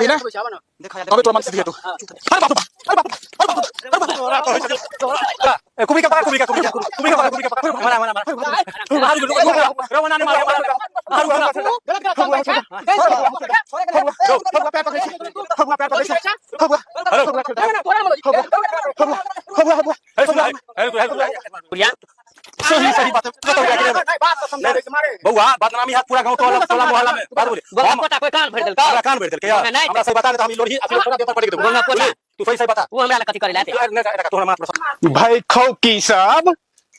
देखबही ने तबे तोरा मन से दिए तू। अरे बाप रे बाप, अरे बाप रे, अरे बाप रे, अरे बाप रे, तोरा कहै छै ए कुबरी के पकड़, कुबरी के, कुबरी के, कुबरी के पकड़, कुबरी के पकड़। मारा मारा मारा, मारू रोवना ने मारा मारा मारू गलत काम करै छै। पैर पकड़ै छै, पैर पकड़ै छै। सही सही बात बउआ, बदनामी हाथ पूरा गांव टोला टोला मोहल्ला में बात बोले। बंगा पोता कोई कान भरि देलकौ? हमरा कान भरि देलकै यार। नहीं। हमरा सही बता दे त हम ई लोढ़ी अखन तोरा देह पर पटकि देबौ। बंगा पोता। तू सही सही बता। ओ हमरा लग कथी करै लए? यार, नहि, तोहरा माथ पर भाई खौकी सब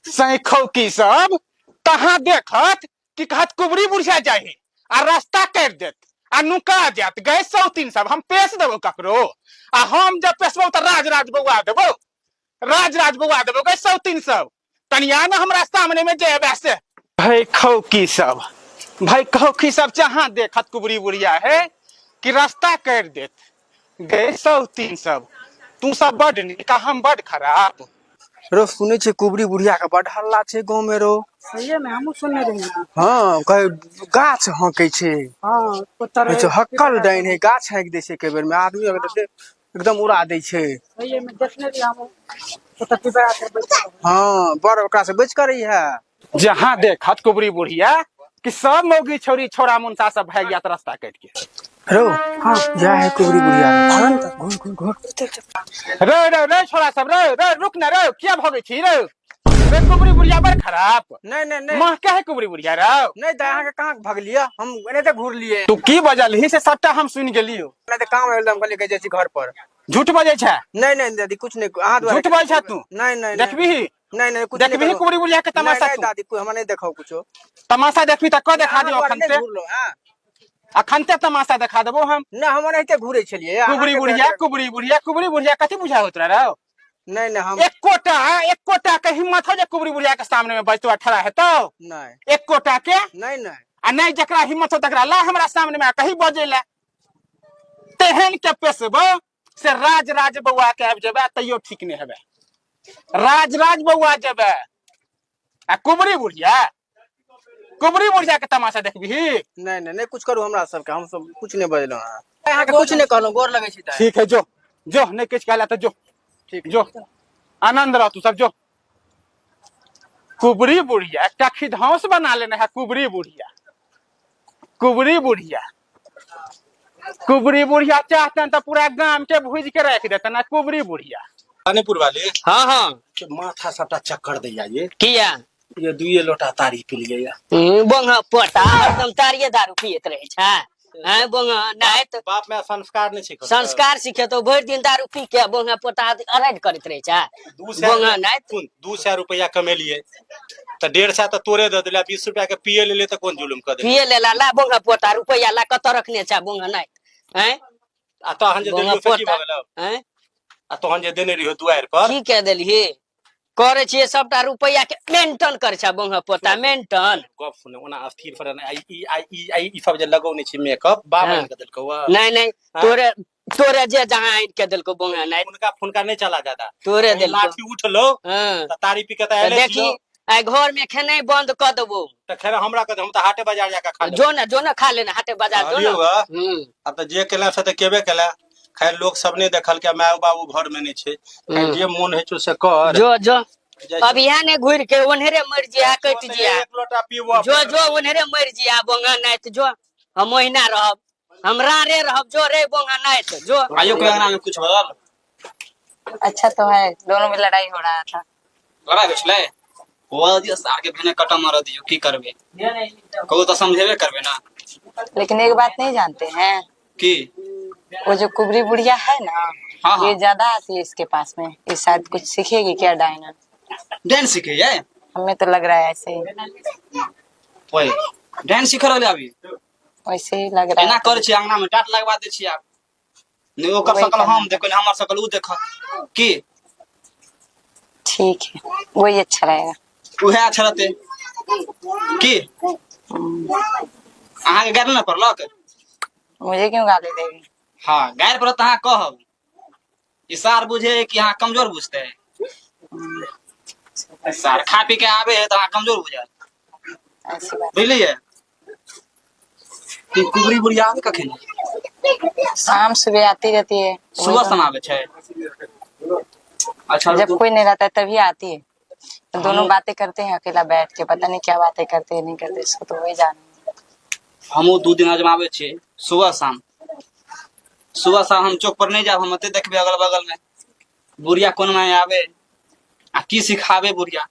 सैखौकी सब तहाँ देखत कि कहत कुबरी बुढ़िया जाही आ रास्ता काटि देत आ नुका जायत। गए सौतीन सब, हम पेश देबो ककरो आ हम जब पेशबो तऽ राज राज बौआ देबो, राज राज बौआ देबो। गए सौतीन सब, कनिया ने हमरा सामने में जेबे से। भाई खौकी सब, भाई खौकी सब जहाँ देखत कुबरी बुढ़िया है कि रास्ता काटि देत। गए सौतीन सब, तू सब बड नीक आ हम बड खराब। रो सुनै छियै कुबरी बुढ़िया के बड हल्ला छै गाँव में रो। सहिए में हमहूँ सुनने रहियै। हँ, कहे गाछ हौंकै छै। हँ, कहै छै हक्कल डाइन है, गाछ हाँकि दै छै, कई बेर में आदमी अगर देखतै, एकदम उड़ा दै छै। सहिए में देखने रहियै हमहूँ, ओतऽ पिपरा तर बैठल रहै। हँ, बड़ ओकरा से बचि कऽ रहिहे। जहाँ देखत कुबरी बुढ़िया कि सब मौगी छौरी छोरा मुनसा सब भागि जात रास्ता काटि के। रो हाँ। जा है कुबरी बुढ़िया। भागन तऽ घुर घुर घुर, चल चल। रे रे रे छोरा सब, रे रे रुक ना रे, किया भगै छी रे? रे कुबरी बुढ़िया बड़ खराब। नहीं नहीं नहीं। महके है कुबरी बुढ़िया रे। नहीं दाई, अहाँके कहाँ भगलियै, हम एनाहिते घुरलियै। तू की बजलही से सबटा हम सुनि गेलियो। एनाहिते काम आयल, हम कहलियै जाइ छी घर पर। झूठ बजै छै? नहीं नहीं दादी, कुछ नहीं, अहाँ दुआरे। झूठ बजै छै तू? नहीं नहीं। देखबीही? नहीं नहीं, कुछ नहीं। देखबीही करू। कुबरी बुढ़िया के नहीं तमाशा? नहीं। तू दादी, कोई हमरा नहीं देखाओ कुछो। तमाशा देखबी तऽ क देखा अहाँ दियौ। दुआरे अखन नहि ते घुरलहुँ, हँ? अखन ते तमाशा देखा देबो हम। नहि, हम एनाहिते घुरै छलियै अहाँके कुबरी बुढ़िया, कुबरी बुढ़िया, कुबरी बुढ़िया कथी बुझाय होत रहो? नहीं नहीं, हम एकोटा के हिम्मत हो जे कुबरी बुढ़िया के सामने में बजतो ठड़ा हेतो? नहीं। एकोटा के? नहीं नहीं। आ नहीं, जकरा हिम्मत हो तकरा ला हमरा सामने में आ कहीं बजे ला, तेहन के पेशबो से राज राज बौआ के आबि जेबै, तैयो ठीक नहि हेबै। राज राज बौआ जेबै आ कुबरी बुढ़िया, कुबरी बुढ़िया के तमाशा देखबिही? नहीं नहीं नहीं, कुछ करू हमरा सबके, हम सब कुछ नहीं बजलहुँ। हँ, अहाँके कुछ नहीं कहलहुँ, गोर लगै छी दाइ। ठीक है, जो जो, नहीं किछु कहला तऽ जो। ठीक। जो, आनंद रह तू सब, जो। कुबरी बुढ़िया एकटा खिधौस बना लेने है। कुबरी बुढ़िया, कुबरी बुढ़िया, कुबरी बुढ़िया चाहतन तऽ पूरा गाम के भूज के राखि देतन आ कुबरी बुढ़िया। रानीपुर वाली। हाँ हाँ। के माथा सबटा चक्कर दैया ये। किया? ये दुइये लोटा तारी पी लिये या। बोंगा पोता हरदम तारिये दारू पियत रहे छै। हैं बोंगा नहि तऽ बाप में संस्कार नहीं सीखल। संस्कार सिखेतो, भरि दिन दारू पी के बोंगा पोता अरैड करैत रहे छै। 200 बोंगा नहि। सुन, 200 रुपया कमेलिए तऽ 150 तऽ तोरे दऽ देलियै, 20 रुपया के पिए लेलियै तऽ कोन जुलुम कऽ देलियै? पिए लेला, ला बोंगा पोता रुपया ला, कतऽ रखने छै बोंगा नहि? हैं आ तहन जे बोंगा देलियौ से की पोता भऽ गेलौ? हैं? आ तहन जे देने रहियो दुआरि पर। की कह देलिही? करै छियै सबटा रुपैया के मेंटन करै छै बोंगा पोता, मेंटन। गप सुने, ओना स्थिर पर नहि, आई ई आई ई आई ई सब जे लगौने छी मेकअप बाप हाँ। आनि कऽ देलकौ हँ? नहीं नहीं। हाँ? तोरे तोरे जे जहाँ आनि के देलको बोंगा नहीं। फुनका फुनका नहीं चला जादा। तोरे कहीं देलको। लाठी उठलो हाँ। तऽ तारी पी के तऽ तऽ आयले देखी छियौ। आइ घर में खेनाइ बंद कऽ देबो। तऽ खेनाइ हमरा कह, हम तऽ हाटे बाजार जाके खा लेबै। जो ना, जो ना, खा लेना हाटे बाजार जो ना। कहलियौ हँ। हम्म। आब तऽ जे केला से तऽ केबे केला, खैर लोक सब नहि देखलकै, माय बाबू घर में नहि छै, खैर हम्म। जे मोन होइ छौ से कर। जो जो। जाइ अब यहाँ ने घुर के ओन्हेरे मर जिया, कटि जिया। एक लोटा पीबो। जो जो, ओन्हेरे मर जिया बोंगा नाइत, जो हम ओहिना रहब, हम रारे रहब, जो रे बोंगा नाइत जो। आइयो के अंगना में कुछ बदल। अच्छा तो है, दोनों में लड़ाई हो रहा था। लड़ाई होइ छलै, हुआ दियौ सार के भेने कटम मारऽ दियौ, की करबै? कहू तऽ समझेबे करबै ना। लेकिन एक बात नहीं जानते हैं? की? वो जो कुबरी बुढ़िया है ना, हाँ, हाँ। ये ज्यादा आती है इसके पास में, ये शायद कुछ सीखेगी क्या डायना? डांस सीखे? हमें तो लग रहा है ऐसे ही। ओए डांस सीख रहले अभी? वैसे ही लग रहा एना है। करै छी, अंगना में टाट लगवा दै छी आब नहि ओकर वही सकल करना। हम देखबै, हमर सकल उ देखत की? ठीक है, वही अच्छा रहेगा। उहे अच्छा रहतै की? अहाँके गारि ने पड़लक? मुझे क्यों गाली देगी? हाँ, गारि पड़त तऽ अहाँ कहब ई सार बुझे कि अहाँ कमजोर बुझते। सार खा पी के आबे है तऽ अहाँ कमजोर बुझत। ऐसी बात। बुझलियै? कि कुबरी बुढ़िया आबै कखन? शाम सुबह आती रहती है। वही सुबह तो। शाम आबै छै? अच्छा जब रुकू। कोई नहीं रहता है तभी आती है। तो दोनों हम बातें करते हैं अकेला बैठ के, पता नहीं क्या बातें करते हैं, नहीं करते, इसको तो वही जाने। हमहूँ 2 दिन अजमाबै छियै, सुबह शाम, सुबह शाम। हम चौक पर नहि जायब, हम एते देखबै अगल बगल मे बुढ़िया कोन माय आबे आ की सिखाबे बुढ़िया।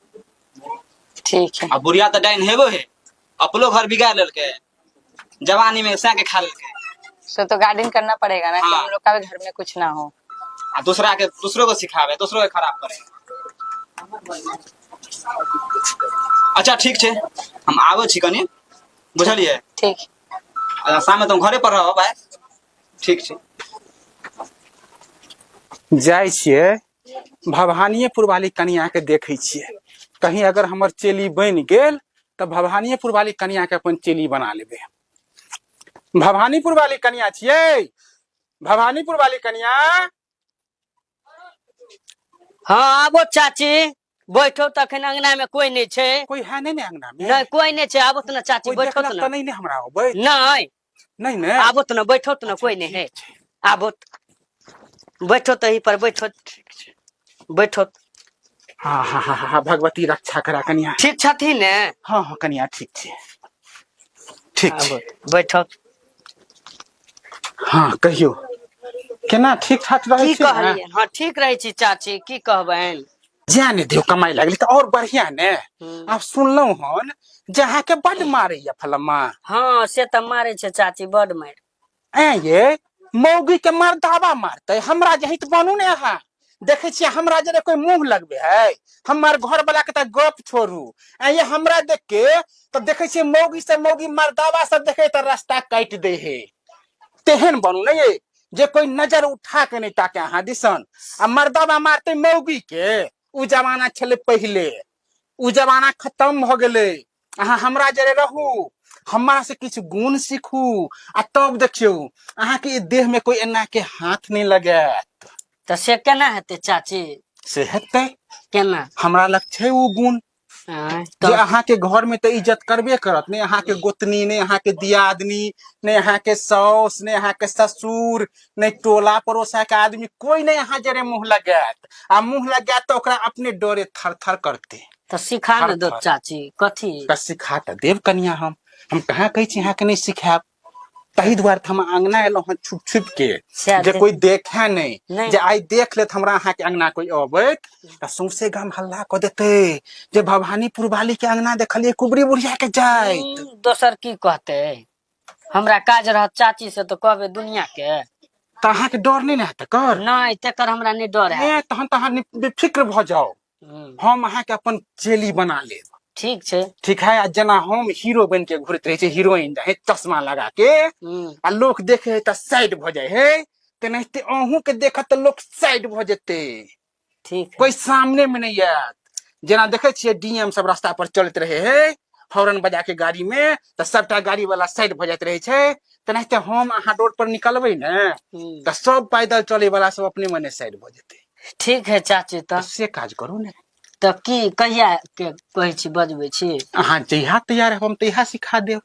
ठीक है। आ बुढ़िया तऽ डाइन हेबो हे, अपनो घर बिगाड़ लेलकै, जवानी में सै के खा लेलकै। सो तो गार्डन करना पड़ेगा ना कि हाँ। हम लोग का भी घर में कुछ ना हो। आ दूसरा के, दूसरो के सिखाबे, दूसरो के खराब करे। अच्छा ठीक छै, हम आबै छी कनि, बुझलियै? ठीक। अच्छा, शाममे तुम घरे पर रहो भाई, ठीक छै। जाइ छियै भवानीपुर वाली कनिया के, देखै छियै कहीं अगर हमर चेली बनि गेल तऽ भवानीपुर वाली कनिया के अपन चेली बना लेबै। भवानीपुर वाली कनिया छियै? भवानीपुर वाली कनिया। हाँ, आबो चाची, बैठो। तखन अंगना में कोई नहीं छै। कोई है नहीं ने अंगना में? नहीं, कोई नहीं छै। आबो त ना चाची। कोई बैठो देखलक त तऽ ना। नहीं ने हमरा अबै? नहीं। नहीं ने? आबो त ना, बैठो त ना, कोई नहीं है। आबो त, बैठो त, यहीं पर बैठो, बैठो। हाँ हाँ हाँ हाँ, भगवती रक्षा करा कनिया। ठीक छथिन ने? हाँ हाँ कनिया, ठीक छै, ठीक छै। आबो, बैठो। हाँ, कहियौ, केना ठीक ठाक रहै की छी ने? कहलियनि? हाँ, ठीक रहै छी चाची, की कहबनि। जाए ने दियौ, कमाइ लागली तऽ और बढ़िया ने। आब सुनलहुँ हन जे अहाँके बड्ड मारैया फलम्मा। हाँ, से तऽ मारै छै चाची, बड मारि। ऐं ये, मौगी के मर्दावा मारतै? हमरा जहित बनू ने अहाँ, देखै छियै हमरा जरे कोई मुंह लगबे है? हमर घर वाला के तऽ गप छोड़ू। ऐं ये, हमरा देख के तऽ देखै छियै मौगी से मौगी मर्दावा सब देखे तऽ रास्ता काटि दै है। तेहन बनू ने ये जे कोई नजर उठा के नहीं ताके अहाँ दिसन। आ मर्दावा मारतै मौगी के? उ जमाना छलै पहिले, उ जमाना खत्म भऽ गेलै। अहाँ हमरा जरे रहू, हमरा से किछु गुण सीखू आ तब देखियौ अहाँके ई देह में कोई एना के हाथ नहीं लगायत। तऽ से केना हेतै चाची? से हेतै। केना? हमरा लग छै ओ गुण आँय, जे तऽ अहाँके घर में तऽ इज्जत करबे करत नहि अहाँके गोतनी, नहि अहाँके दियादनी, नहि अहाँके साउस, नहि अहाँके ससुर, नहि टोला पड़ोसा के आदमी, कोई नहि अहाँ जरे मुंह लगायत। आ मुंह लगायत तऽ ओकरा अपने डरे थर थर करते। तऽ सिखा ने थर दो थर। चाची, कथी? तऽ सिखा तऽ देब कनिया। हम कहाँ कहै छी अहाँके नहि सिखायब? ताहि दुआरे तऽ हम अंगना एलहुँ हँ छुप छुप के सएह जे देख- कोई देखे नहि। नहि। जे आइ देख लेत हमरा अहाँके अंगना कोई अबैत तऽ सौंसे गाम हल्ला कऽ देतै जे भवानीपुर वाली के अंगना देखलियै कुबरी बुढ़िया के जाइत। दोसर की कहतै? हमरा काज रहत चाची से तऽ कहबै दुनिया के? तऽ अहाँके डर नहि ने हेतै कर? नहि, तेकर हमरा नहि डर है। ए, तहन तऽ अहाँ बेफिक्र भऽ जाउ। हम अहाँके अपन चेली बना लेब। ठीक छै। ठीक है। आ जेना हम हीरो बन के घुरैत रहै छी, हीरोइन है चश्मा लगा के, आ लोक देखे है तऽ साइड भऽ जाइ है, तेनाहिते अहूँ के देखत तऽ लोक साइड भऽ जेतै। ठीक है। कोई सामने में नहीं आयत। जेना देखे छियै डीएम सब रास्ता पर चलैत रहे है हॉर्न बजा के गाड़ी में, तऽ सबटा गाड़ी वाला साइड भऽ जाइत रहे छै, तेनाहिते हम अहाँ रोड पर निकलबै ने तऽ सब पैदल चले वाला सब अपने मने साइड भऽ जेतै। ठीक है चाची। तऽ तऽ से काज करू ने। तऽ की कहिया के कहै छी, बजबै छी? अहाँ जहिया तैयार हेब, हम तहिया सिखा देब।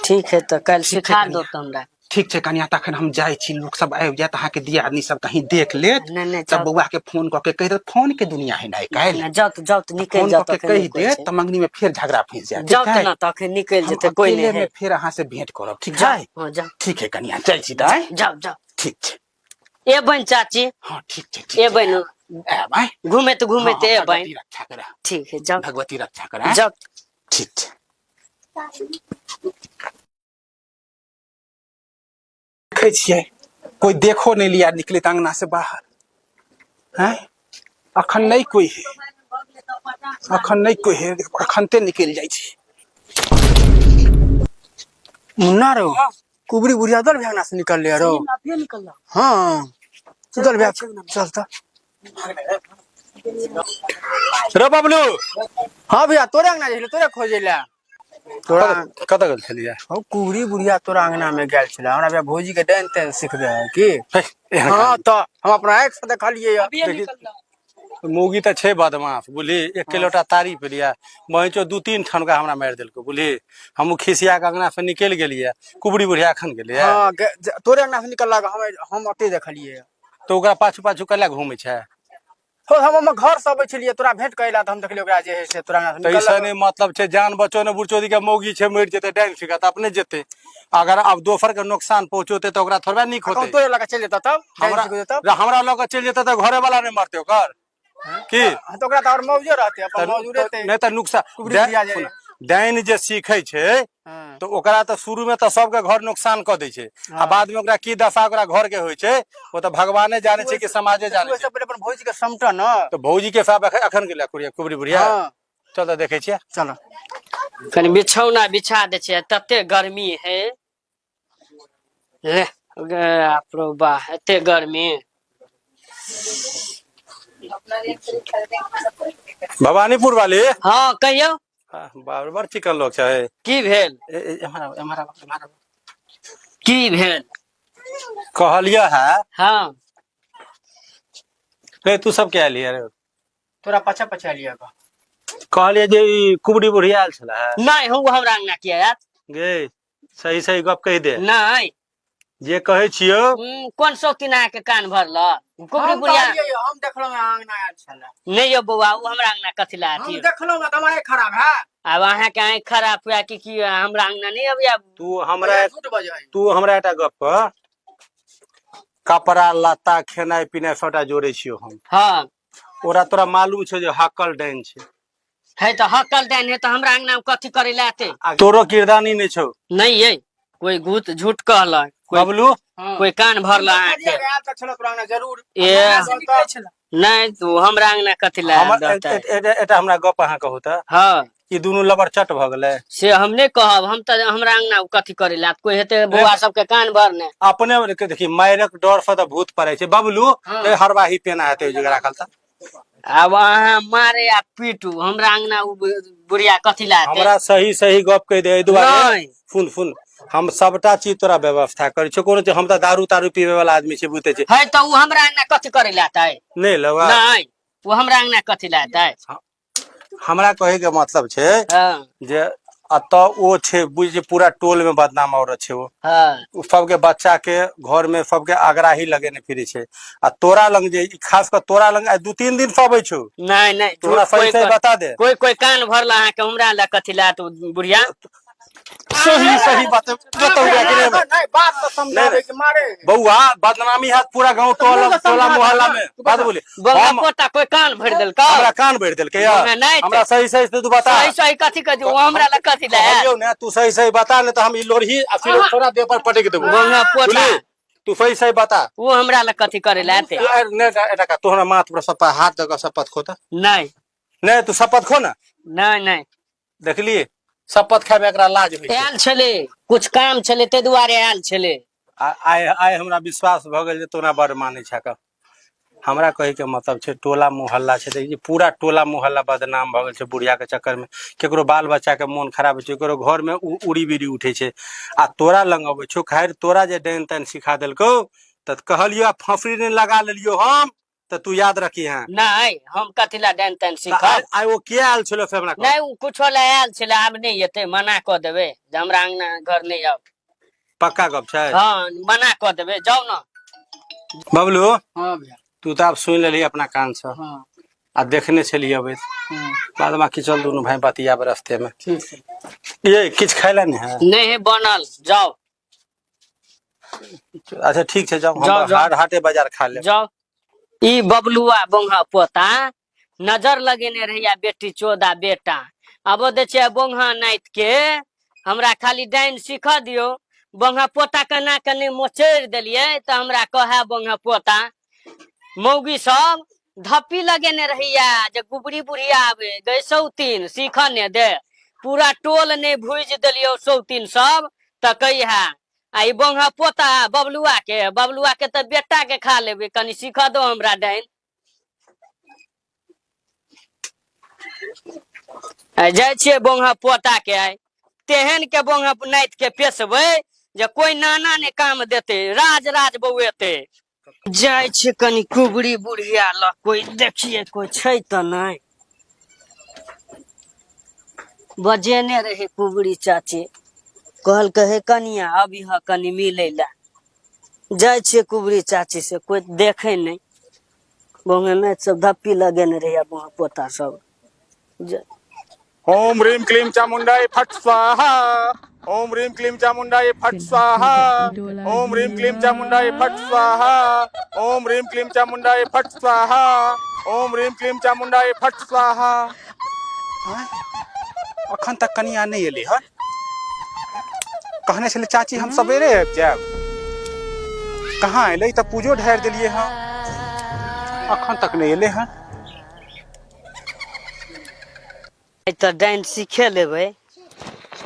ठीक है, तऽ काल्हि ठीक छै सिखा कनिया। दो तऽ हमरा। ठीक छै कनिया, तखन हम जाइ छी। लोक सब आबि जायत, अहाँके दियादनी सब कहीं देख लेत। नहि नहि, तऽ जाउ। बौआ के फोन कऽ के कहि देत। फोन के दुनिया है ने आइ काल्हि। नहि, जाउ तऽ, जाउ तऽ, निकलि फोन जाउ कऽ के तखन कहि नहि कोइ देत छै। तऽ मंगनी में फेर झगड़ा फँसि जायत। जाउ ठीक तऽ है? ने, तखन निकलि हम जेतै, कोइ अकेले नहि में है। फेर अहाँ से भेंट करब, ठीक जाउ। है? हँ, जाउ। ठीक है कनिया, जाइ छी तऽ। जाउ जाउ। ठीक छै। एबनि चाची। हँ, ठीक छै, ठीक छै। एबनि। आयब आय। घुमैत हँ घुमैत हँ, एबनि। भगवती रक्षा करा। ठीक है, जाउ। भगवती रक्षा करा। जाउ। ठीक छै। देखै छियै कोई देखो नहीं लिया निकले अंगना से बाहर हैं। अखन नहीं कोई है, अखन नहीं कोई है, अखनते निकल जाइ छै। मुन्ना रो, कुबरी बुढ़िया दल भैया से निकल ले रो। हाँ, चल भैया, चल तऽ। रे बबलू। हाँ भैया, तोरे अंगना जइले, तोरे खोजे ला तोरा। कतऽ गेल छलियै? हौ, कुबरी बुढ़िया तोरा अंगना में गेल छलै। हमरा भैया भौजी के डाइन ताइन सिखबे है की? हे, एहन हाँ काज। तऽ हम अपना आँखि से देखलियै। देखी। मौगी तऽ छै बदमाश बुझली। एक लोटा तारी पिलियै बहिंचो 2-3 ठनका हमरा मारि देलको बुझली। हमहूँ खिसिया के अंगना से निकलि गेलियै। कुबरी बुढ़िया एखन गेलैया? हाँ, तोरे अंगना से निकल लगा, हम अते देखलियै। तऽ ओकरा पाछू पाछू कला घूमै छै? हो, हम हमर घर से अबै छलियै, तोरा भेंट करै ला, तऽ हम देखलियै ओकरा जे है से तोरा अंगना से तऽ निकल ई नहि मतलब छै जान बचो ने बुढ़चोदी के मौगी छै, मरि जेतै डाइन सिखा तऽ अपने जेतै। अगर आब दोसर के नुकसान पहुँचौतै तऽ ओकरा थोड़बे नीक कहूँ होतै। तोरे लगा चलि जेतौ तब हमरा डाइन तब हमरा लऽ कऽ चलि जेतै तऽ घरे वाला नहि मरतै ओकर की? हाँ, तऽ ओकरा तऽ आओर मौजे रहतै अपन तऽ मौज उड़ेतै। नहि तऽ नुकसान कुबरी बुढ़िया जे डाइन जे सीखै छै हाँ। तऽ ओकरा तऽ शुरू में तऽ सबके घर नुकसान कऽ दै छै आ हाँ। बाद में ओकरा की दशा ओकरा घर के होइ छै ओ तऽ भगवाने जाने छै कि समाजे तू जाने ओहिसँ छै। पहिले अपन भौजी के समटऽ न। तऽ भौजी के साहब एखन गेलै कुड़िया कुबरी बुढ़िया? हाँ। चल तऽ देखै छियै। चलो। कनि बिछौना बिछा दै छियै, तते गर्मी है। ले गे बाप रौ बा, एते गर्मी। भवानीपुर वाली। हाँ, कहियौ। बाप रे, बड़ चिकन लोग छै। की भेल? एम्हर आउ, एम्हर आउ, एम्हर आउ। की भेल? कहलियै है। हाँ। रे, तू सब के आयल रे? तोरा पाछा पाछा लिया। कहलियै जे ई कुबरी बुढ़िया आयल छलै है? नहि, हम हमरा अंगना किया आयत? गे, सही सही गप कहि दे। नहि। जे कहै छियौ। कोन शौकीन अहाँके कान भरल कुबरी हम बुढ़िया? कहलियै, हम देखलहुँ अहाँ अंगना आयल छलै। नहि यौ बौआ, ओ हमरा अंगना कथी लए हम आती? देखलहुँ तऽ हमारे खराब है। आब अहाँके आँखि खराब हुए कि की, हमरा अंगना नहि अबैया। तू हमरा झूठ बजै। तू हमरा एकटा गप कह, कपड़ा लत्ता खेनाइ पिनाइ सबटा जोड़ै छियौ हम। हाँ। ओरा तोरा मालूम छौ जे हकल डाइन छै। है तऽ हकल डाइन है तऽ हमरा अंगना मे कथी करै लए एतै? आ तोरो किरदानी नहि छौ। नहि ये, कोई गुत झूठ कहलक कोई। बबलू। हाँ। कोई कान भरल अहाँके। आयल तऽ छल तोरा अंगना जरूर। ए। से निकलै छलै। नहि, तू हमरा अंगना कथी लए हमर रहतै? एटा हमरा गप अहाँ कहू तऽ। हाँ। ई दुनू लबर चट भऽ गेलै। से हम नहि कहब, हम तऽ हमरा अंगना ओ कथी करै लए आयत? कोई हेतै बौआ सबके कान भरने। अपने के देखी, मारक डर से तऽ भूत पड़ै छै बबलू। हाँ। ए, हरवाही पेना हेतै ओहि जगह राखल तऽ। आब अहाँ मारे आ पीटू, हमरा अंगना ओ बुढ़िया कथी लए एतै? हमरा सही सही गप कहि दे एहि दुआरे। नहि। सुन सुन, हम सबटा चीज तोरा व्यवस्था करै छियौ, कोनो चीज। हम तऽ दारू तारू पीबै वाला आदमी छी, बुझते छी। है तऽ ओ हमरा अंगना कथी करै लए एतै? नहि लेवा? नहि, ओ हमरा अंगना कथी लए एतै? हमरा कहे के मतलब छै हाँ। जे एतऽ ओ छै, बुझ जे पूरा टोल में बदनाम औरत छै ओ। हाँ। ओ सबके बच्चा के घर में सबके अगराही लगेने फिरे छै आ तोरा लग जे ई खास कऽ तोरा लग आइ 2-3 दिन से अबै छौ। नहि नहि, तोरा झूठ सही कोई सही बता दे। कोई कोई कान भरल अहाँके, हमरा लए कथी लए आयत ओ बुढ़िया? सही सही बात बताउ कि नहि? नहीं, बात तो समझावे के मारे। बौआ, बदनामी हाथ पूरा गाँव टोला टोला मोहल्ला में बात बोले। बौआ हम पोता कोई कान भरि देलकौ? हमरा कान भरि देलकै या? बौआ, नहि। हमरा सही सही से तू बता। सही सही कथी कथी? ओ हमरा लए कथी लए आयत? कहलियौ ने, तू सही सही बता, नहि तऽ हम ई लोरही आ फिर थोड़ा देह पर पटक देबो। बौआ पोता। बुझली? तू सही सही बता। ओ हमरा लए कथी करै लए एतै? तू नहि एटा का, तू हमरा माथ पर शपथ हाथ दऽ कऽ शपथ खो तऽ। नहि। नहि, तू शपथ खो ने। नहि नहि। देखलिए, शपथ खाय में एकरा लाज होइ छै। आयल छलै, कुछ काम छलै, ताहि दुआरे आयल छलै। आइ आइ हमरा विश्वास भऽ गेल जे तोरा बड़ मानै छह। हमरा कहैके मतलब छै, टोला मोहल्ला छै, देखी पूरा टोला मोहल्ला बदनाम भऽ गेल छै बुढ़िया के चक्कर में। केकरो बाल बच्चा के मोन खराब होइ छै, केकरो घर में उड़ी बीड़ी उठै छै आ तोरा लग अबै छौ। खैर, तोरा जे डाइन ताइन सिखा देलकौ तऽ कहलियौ आ फफड़ी नहि लगा लेलियौ हम तऽ तू याद रखी। हैं नहि, हम कथी लए डाइन ताइन तऽ सीखब? आइ आइ ओ किया आयल छलो से हमरा कह। नहि, ओ कुछो लए आयल छलै, आब नहि एतै। मना कऽ देबै जे हमरा अंगना घर नहि आउ। पक्का गप छै? हँ, मना कऽ देबै, जाउ ने। बबलू। हाँ भैया। तू तऽ आब सुनि लेलही अपना कान से। हाँ। आ देखने छलियै अबैत। हाँ। बाद बाकी चल, दुनू भाई बतियाब रस्ते में। ठीक छै। ये किछु खाय ला नहि है? नहि है बनल, जाउ। अच्छा, ठीक छै, जाउ। जाउ, हम जाउ। हाट हाटे बाजार खा लेब। जाउ। ई बबलुआ बोंगा पोता नजर लगेने रहैया, बेटी चोदा बेटा। आब दै छियै बोंगा नाइत के, हमरा खाली डाइन सीख दियौ। बोंगा पोता केना कनि मोचड़ि देलियै तऽ हमरा कहै बोंगा पोता। मौगी सब धप्पी लगेने रहैया जे गुबरी बुढ़िया आबे गै सौतीन सीख ने दे। पूरा टोल नहि भुजि देलियौ सौतीन सब तऽ कहिया आ ई बोंगा पोता बबलुआ के, बबलुआ के तऽ बेटा के खा लेबै। कनि सीख दो हमरा डाइन। आइ जाइ छियै बोंगा पोता के, आइ तेहन के बोंगा नाइत के पेसबै जे कोई नाना ने काम देतै, राज राज बौएतै। जाइ छै कनि कुबरी बुढ़िया लग, कोई देखिए कोई छै तऽ नहि। बजेने रहे कुबरी चाची, कहलकै हे कनिया अभी ह कनि मिलै लए। जाइ छियै कुबरी चाची से, कोई देखे नहि। बहुमे में सब धप्पी लगेने रहे बहु पोता सब। ओम ह्रीं क्लीं चामुण्डाय फट स्वाहा, ओम ह्रीं क्लीं चामुण्डाय फट स्वाहा, ओम ह्रीं क्लीं चामुण्डाय फट स्वाहा, ओम ह्रीं क्लीं चामुण्डाय फट स्वाहा, ओम ह्रीं क्लीं चामुण्डाय फट स्वाहा। अखन तक कनिया नहि एलै हन। कहने छलै चाची हम सवेरे आबि जायब, कहाँ एलै? तऽ पूजो ढारि देलियै हँ, अखन तक नहि एलै हन। तऽ डाइन सीखे लेबै।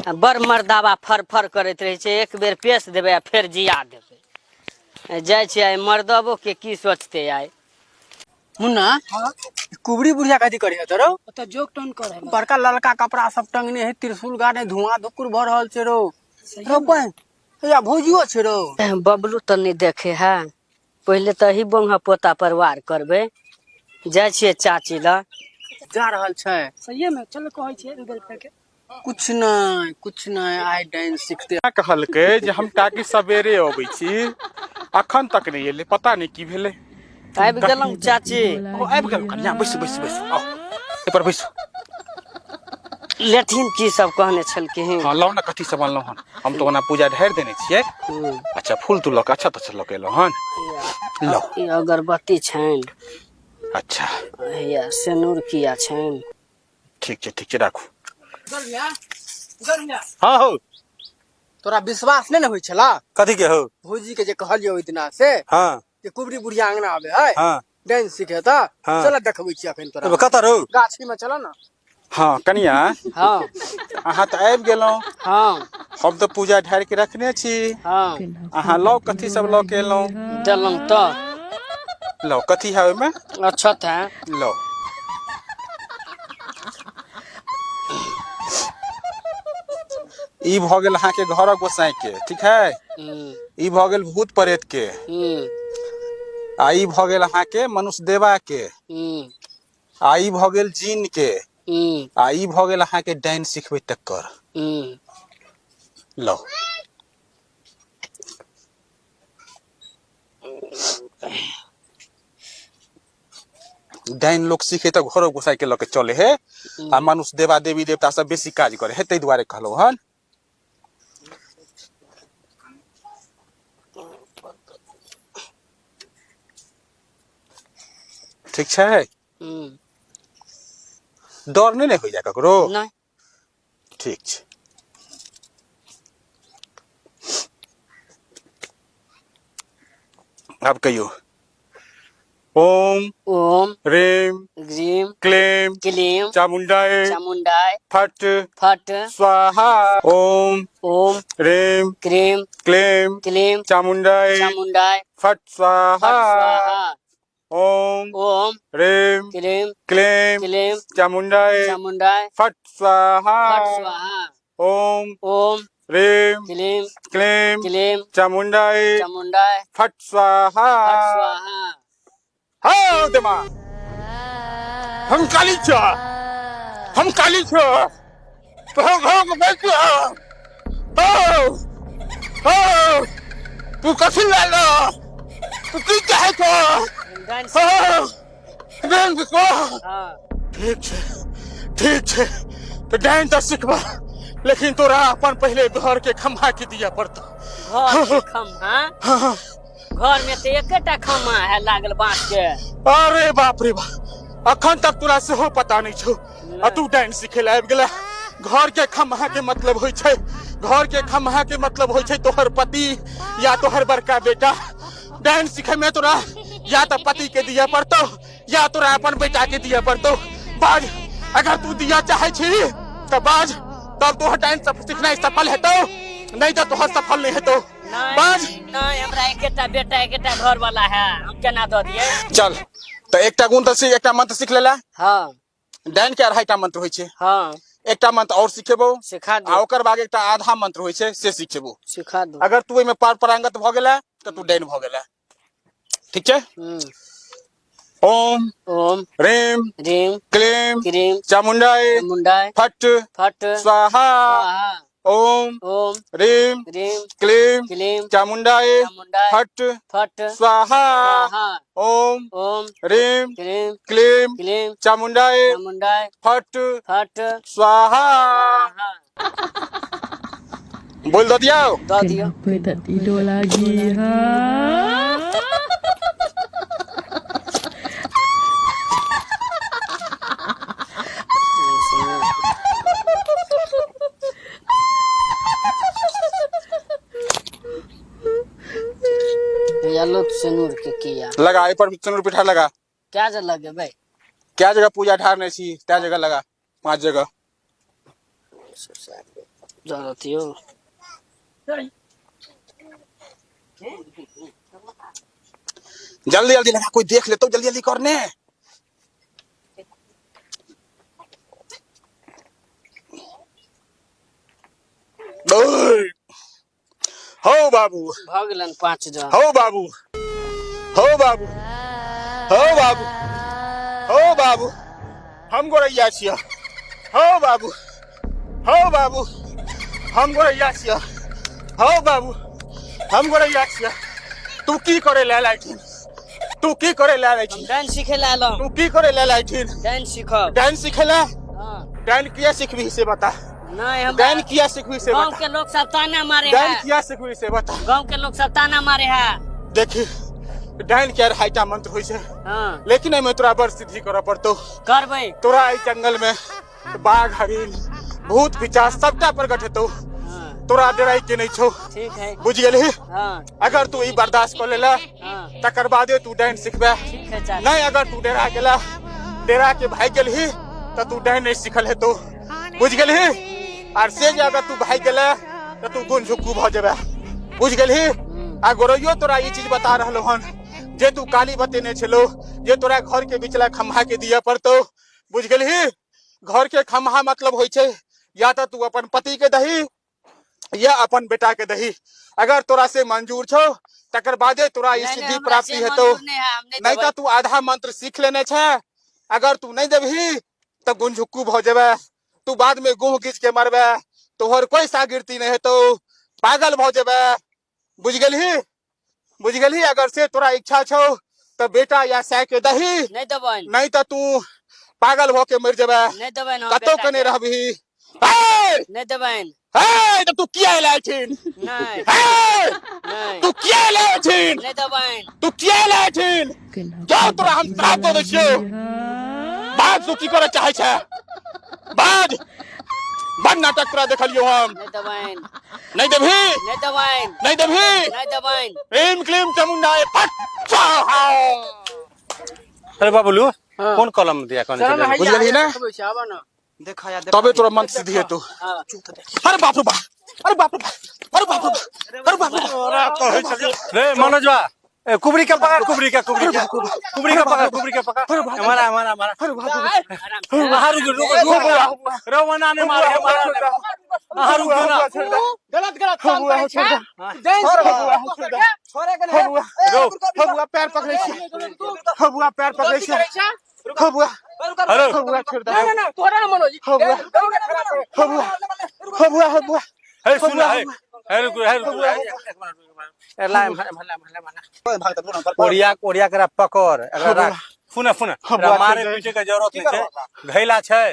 आ बड़ मर्दाबा फर फर करैत रहै छै, एक बेर पेश देबै आ फेर जिया देबै। जाइ छियै आइ मर्दबो के की सोचतै आइ। मुन्ना, कुबरी बुढ़िया कथी करे हत रौ? ओतऽ जोक टोन करे है। बड़का ललका कपड़ा सब टंगने है, त्रिशूल गाड़ने, धुआं धुकुर भऽ रहल छै रौ। रौ बहिन, या भौजियो छै रौ। बबलू तऽ नहि देखे है, पहिले तऽ एही बोंगा पोता पर वार करबै। जाइ छियै चाची लग। जा रहल छै। सहिए में चल कहै छियै गूगल पे के। कुछ नहीं, कुछ नहीं, आइ डांस सीखते। कहलकै जे हम काकी सवेरे अबै छी, अखन तक नहि एलै, पता नहि की भेलै। आबि गेलहुँ चाची। ओ आबि गेल कनिया, बैसू बैसू बैसू, आउ एहि पर बैसू। लेथिन की सब कहने छलखिन? हाँ लाउ ने, कथी सब अनलहुँ हन? हम तऽ ओना पूजा ढारि देने छियै। अच्छा फूल तूल लऽ कऽ अच्छा तच्छा लऽ कऽ एलहुँ हन। लाउ। ई अगरबत्ती छनि। अच्छा। हैया सिनूर किया छनि? ठीक छै, ठीक छै, राखू। हाँ हो। तोरा विश्वास नहीं ने होइ छला? कथी के हो? भौजी के जे कहलियो ओहि दिना से। हाँ। जे कुबरी बुढ़िया अंगना आबे है। हाँ। डांस सीखे त। हाँ। चल देखबै छी अखन तोरा। कतऽ रहू? गाछी में चल ना। हाँ कनिया। हाँ। अहाँ तऽ आबि गेलहुँ। हाँ। हम तऽ पूजा ढारि के रखने छी। हाँ। अहाँ लौ कथी सब लऽ के एलहुँ? देलहुँ तऽ। लौ कथी है ओहिमे? अच्छा था। लौ। ई भऽ गेल अहाँके घरक गोसाई के, ठीक है? ई भऽ गेल भूत प्रेत के। आ ई भऽ गेल अहाँके मनुष्य देवा के। आ ई भऽ गेल जिन के। आ ई भऽ गेल अहाँके डाइन सिखबै तकर। लौ। डाइन लोक सीखे तऽ घरो गोसाई के लऽ के चले हे, आ मनुष्य देवा देवी देवता सब बेसी काज करे हे, ताहि दुआरे कहलहुँ हन। ठीक छै? डर नहि ने होइया ककरो? नहि। ठीक छै। आब कहियौ। ओम ओम ह्रीं ग्रीम क्लीं क्लीं चामुण्डाय चामुण्डाय फट फट स्वाहा। ओम ओम ह्रीं क्रीम क्लीं क्लीं चामुण्डाय चामुण्डाय फट स्वाहा। फट स्वाहा। ओम ओम ह्रीं क्रीम क्लीं क्लीं चामुण्डाय चामुण्डाय फट स्वाहा। फट स्वाहा। ओम ओम ह्रीं क्लीं क्लीं क्लीं चामुण्डाय चामुण्डाय फट स्वाहा। फट स्वाहा। हाँ देमा, हम काली छो, हम काली छो, तोहर घर में बैठ के हो हो, तू कथी लालो, तू की चाहे छो? हो डांस को। हाँ। ठीक छै, ठीक छै, तो डांस तऽ सिखबा, लेकिन तोरा अपन पहिले घर के खम्भा के दिया पड़तो। घर के खम्भा? घर में तो एकेटा खम्भा है लागल बांस के। अरे बाप रे बाप, अखन तक तोरा सेहो पता नहीं छौ आ तू डांस सिखे ला आबि गेला। घर के खम्भा के मतलब होइ छै, घर के खम्भा के मतलब होइ छै तोहर पति या तोहर बड़का बेटा। डांस सिखे में तोरा या तो पति के दिया पड़तो या तोरा अपन बेटा के दिया पड़तो। बाज, अगर तू दिया चाहे छी तो बाज, तब तोहर डांस सीखनाइ सफल हेतौ, नहीं तो तोहर सफल नहीं हेतौ। बाज। नहीं, हमरा एकेटा बेटा एकेटा घर वाला है, हम केना दऽ दियै? चल तो एकटा गुण तऽ सीख, एकटा मंत्र सीख लेला। हाँ। डाइन के अढ़ाईटा मंत्र होइ छै। हाँ। एकटा मंत्र और सिखेबो। सिखा दो। आ ओकर बाद एकटा आधा मंत्र होइ छै से सिखेबो। सिखा दो। अगर तू ओहिमे पार पारंगत भऽ गेला तऽ तू डाइन भऽ गेला। ठीक छै। ओम ओम ह्रीम ह्रीम क्लीम क्रीम चामुंडाई चामुंडाई फट फट स्वाहा। स्वाहा। ओम ओम ह्रीम ह्रीम क्लीम क्लीम चामुंडाई चामुंडाई फट फट स्वाहा। स्वाहा। ओम ओम ह्रीम ह्रीम क्लीम क्लीम चामुंडाई चामुंडाई फट फट स्वाहा। स्वाहा। बोल दऽ दियौ। दऽ दियौ। Kenapa tak tidur lagi ha? भैया लोक सिनूर के किया लगा एहि पर सिनूर पिठार लगा। क्या जे लगेबै? क्या जगह पूजा ढारने छी त्या जगह लगा, 5 जगह। जरूरत यौ। जल्दी जल्दी लगा, कोई देख ले तो जल्दी जल्दी करने। ओए! हो बाबू भऽ गेलनि 5 जगह। हो बाबू हो बाबू हो बाबू हो बाबू हम गोरैया छियै। हो बाबू हो बाबू हम गोरैया छियै। हो बाबू हम गोरैया छियै। तू की करे ले लाइथिन? तू की करे ले लाइथिन? डांस सीखे ला एलहुँ। तू की करे ले लाइथिन? डांस सीखब। डांस सीखे ला? हाँ। डांस किया सीखबी से बता। नहीं हम डांस किया सीखबी से गांव बता। के लोग सब ताना मारे डांस है। किया सीखबी से बता। गांव के लोग सब ताना मारे है। देखी डांस के अढ़ाईटा मंत्र होइ छै। हाँ। लेकिन एहिमे तोरा बड़ सिद्धि करऽ पड़तौ। करबै। तोरा एहि जंगल में बाघ हरिण भूत पिशाच सबटा प्रकट हेतौ। हाँ। तोरा डराइ के नहीं छौ। ठीक है। बुझि गेलही? हाँ। अगर तू ई बर्दाश्त कऽ लेला हाँ। तकर बादे तू डाइन सिखबे। ठीक है चाचा। नहीं अगर तू डरा गेला, डरा के भागि गेलही तऽ तू डाइन नहीं सिखल हेतौ। बुझि गेलही? आर से जे अगर तू भागि गेला तऽ तू गुण झुक्कू भऽ जेबे। बुझि गेलही? आ गोरैयो तोरा ई चीज बता रहलो हन जे तू काली बतेने छलो जे तोरा घर के बिचला खम्हा के दिया पड़तौ। बुझि गेलही? घर के खम्हा मतलब होइ छै या तऽ तू अपन पति के दही या अपन बेटा के दही। अगर तोरा से मंजूर छौ तकर बादे तोरा ई नहीं, सिद्धि हमरा प्राप्ति से हेतौ। मंजूर नहीं है, हम नहीं नहीं देबै। तऽ तू आधा मंत्र सीख लेने छै, अगर तू नहीं देबही तऽ गुंझुक्कू भऽ जेबे। तू बाद में गुह घीच के मरबे, तोहर कोई सागिरती नहीं हेतौ, पागल भऽ जेबे। बुझि गेलही? बुझि गेलही? अगर से तोरा इच्छा छौ तऽ बेटा या साय के दही, नहीं देबनि। नहीं तऽ तू पागल भऽ के मरि जेबे। नहीं देबनि हम कतौ बेटा के नहीं के। रहबही। हे! नहीं देबनि। हे, तऽ तू किया एलै एहिठिन? नहीं। हे! नहीं। तू किया एलै एहिठिन? नहीं देबनि। तू किया एलै एहिठिन? Kenapa जाओ tak तोरा हम tidur श्राप दऽ दै lagi छियौ। ha? बाज, तू की करऽ चाहै छै? बाज। बड़ नाटक तोरा देखलियौ हम। नहीं देबनि। नहीं देबही? नहीं देबनि। नहीं देबही? नहीं देबनि। ह्रीम क्लीम चामुंडा फट स्वाहा। अरे बाबूलू हाँ। कोन कलम दिया कोन चल ना, बुझि गेलही ने? देखबै छी, आबऽ ना। देखा या तबे तोरा मंत्र सिद्धि हेतौ। हाँ। अरे बाप रे बाप, अरे बाप रे बाप, अरे बाप रे बाप, अरे बाप रे बाप। कहै छलियै रे मनोजवा, ए कुबरी के पकड़, कुबरी के, कुबरी के, कुबरी के पकड़, कुबरी के पकड़। हमारा हमारा हमारा। आराम से। अहाँ रुक रुक रुक रवाना ने मारे मारे। अहाँ रुक ना। गलत गलत काम करै छै। छोड़े के नहीं। हबुआ पैर पकड़ै छी, हबुआ पैर पकड़ै छी, हबुआ हेलो हबुआ छोड़ दे। ना ना तोरा ना मनोज। हबुआ हबुआ हबुआ हबुआ। हे सुन हे हे रुक हे रुक ए ला एम्हर एम्हर एम्हर एम्हर। ओरिया ओरिया करा पकड़ एकरा राख। सुन सुन हबुआ मारे छोड़ दे। पीटे के जरूरत नहीं छै, घैला छै।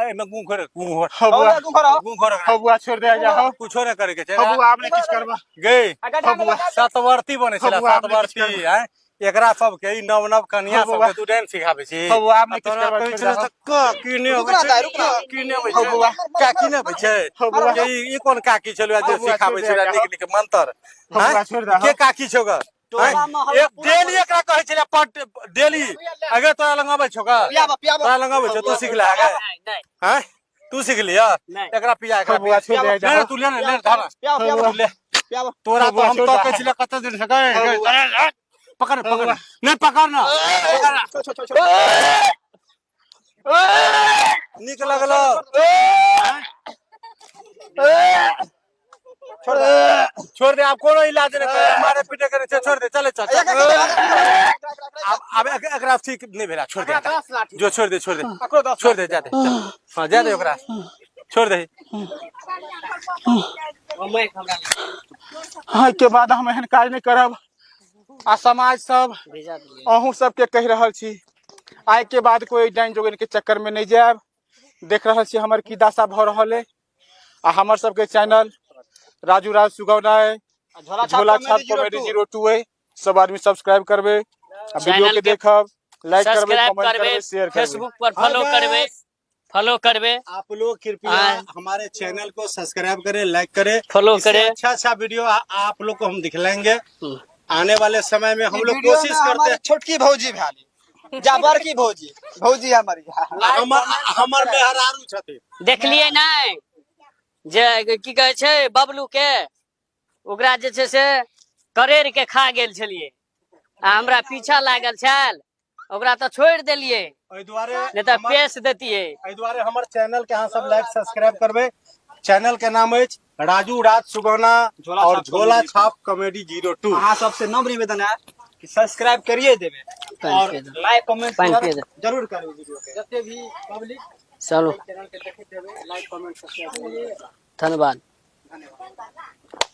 एमे गुं कर गुं हबुआ गुं कर हबुआ छोड़ दे जा। कुछो नहीं करे के छै। हबुआ आपने किछ करबा गई हबुआ सतवर्ती बने छला, हबुआ आपने किछ सतवर्ती आय। एकरा सब के ई नव नव कन्या हबुआ। सब के तू डांस सिखाबै छी। हबुआ आपने किछ तोरा करबा कहै छोड़ छलै दे। तऽ काकी नहि अबै छै, काकी नहि अबै छै, हबुआ। काकी नहि अबै छै। हबुआ। के ई कोन काकी छलौ जे हबुआ सिखाबै छोड़ छलै दे। नीक नीक मंत्र? हबुआ आँय? छोड़ दे। के काकी छौ ग? आँय? एक डेली एकरा कहै छलै पट डेली। अगर तोरा लग अबै छौ ग? तोरा लग अबै छौ, तू सिखले गे? नहीं नहीं। आँय? तू सिख लिया? नहीं। एकरा पिया, एकरा हबुआ पिया। छोड़ दे। नहीं, तू ले ने, ले धर। हबुआ। तू ले। तोरा तो हम तो कहै छलै कते दिन से गए, गए, तोरा पकड़ पकड़ नहीं पकड़ ना, नीक लगल। छोड़ दे, छोड़ दे। आप कोनो इलाज नहीं करे, मारे पीटे करे छै, छोड़ दे, चले चल चल। आब आब एकरा ठीक नहीं भेला, छोड़ दे। जो छोड़ दे, छोड़ दे, छोड़ दे, जा दे, चल। हाँ, जा दे ओकरा, छोड़ दे। हाँ के बाद हम एहन काज नहीं करब। आ समाज सब अहूँ सबके कहि रहल छी, आइ के बाद कोई डाइन जोगिन के चक्कर में नहीं जायब। देख रहल छी हमर की दशा भऽ रहल है। आ हमर सबके चैनल राजू राज सुगौना है, झोला छाप कॉमेडी 02 है। सब आदमी सब्सक्राइब करबे आ वीडियो चैनल के के देखब, लाइक करबे, सब्सक्राइब कमेंट करबे, करबे, शेयर करबे। फेसबुक पर फॉलो करबे, फॉलो करबे। आप लोग कृपया हाँ। हमारे चैनल को सब्सक्राइब करें, लाइक करें, फॉलो इससे करें। अच्छा अच्छा वीडियो आप लोग को हम दिखलाएंगे। आने वाले समय में हम लोग कोशिश करते हैं। छोटकी भौजी भाली जा बड़की भौजी, भौजी हमारी हमर हमर मेहरारू छथिन। देखलिए नहीं जे की कहै छै बबलू के, ओकरा जे छै से करेर के खा गेल छलिए आ हमरा पीछा लागल छल, ओकरा तऽ छोड़ि देलिए, एहि दुआरे नहीं तऽ पेश देतिए। एहि दुआरे हमर चैनल के अहाँ सब लाइक सब्सक्राइब करबै। चैनल के नाम अछि राजू राज सुगौना और झोला छाप कॉमेडी 02। अहाँ सबसे नम्र निवेदन है कि सब्सक्राइब करिए देबे और लाइक कमेंट पानि पिए दे। जरूर करबे वीडियो के। जते भी पब्लिक चलो चैनल के देखैत हेबै, लाइक कमेंट सब्सक्राइब करिए। धन्यवाद। धन्यवाद।